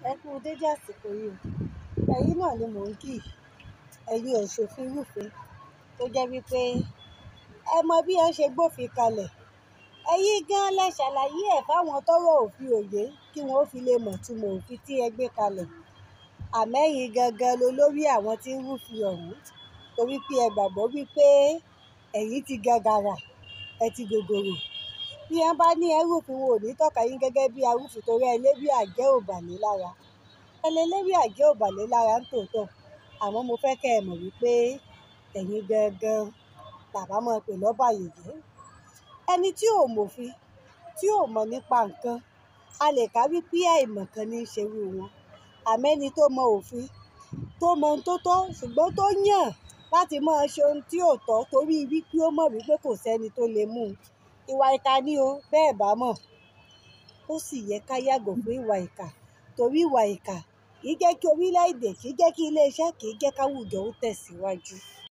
Ẹ kú dédé àsìkò yìí o. Ẹ̀yin náà ni mò ń kí. Ẹ̀yin òṣòfin rúfin tó jẹ́ wípé ẹ mọ bí ẹ ṣe gbófin kalẹ̀. Ẹ̀yin gan lẹ ṣàlàyé ẹ̀ fáwọn tọ́rọ̀ òfin òye kí wọ́n ó fi lè mọ̀ túmọ̀ òfin tí ẹ gbé kalẹ̀. Àmẹ́yìn gangan lolórí àwọn tí ń rúfin ọ̀hún torí pé ẹ gbàgbọ́ wípé ẹ̀yin ti gàgàrà, ẹ ti gògòrò. Bí ẹ bá ní ẹ rúfin, wọn ò ní tọ́ka yín gẹ́gẹ́ bí arúfin torí ẹ léwé àjẹ́ ò bà lé lára. Ẹ lè léwé àjẹ́ ò bà lé lára ń tòótọ́. Àmọ́ mo fẹ́ kí ẹ mọ̀ wípé ẹ̀yin gangan làbá máa pè lọ́bàyéjẹ́. Ẹni tí ò mọ̀fin, tí ò mọ̀ nípa nǹkan, a lè ká wípé àìmọ̀kan ní í ṣe irú wọn. Àmọ́ ẹni tó mọ òfin, tó mọ ohun tó tọ́ ṣùgbọ́n tó yàn láti máa ṣe ohun tí ò tọ́ torí wípé ó mọ̀ wípé kò sí ẹni tó lè mú un. Ìwà ìkà ni o, bẹ́ẹ̀ bá mọ̀. Ó sì yẹ ká yàgò fún ìwà ìkà torí ìwà ìkà kì í jẹ́ kí orílẹ̀-èdè, kì í jẹ́ kí ilé iṣẹ́, kì í jẹ́ káwùjọ ó tẹ̀síwájú.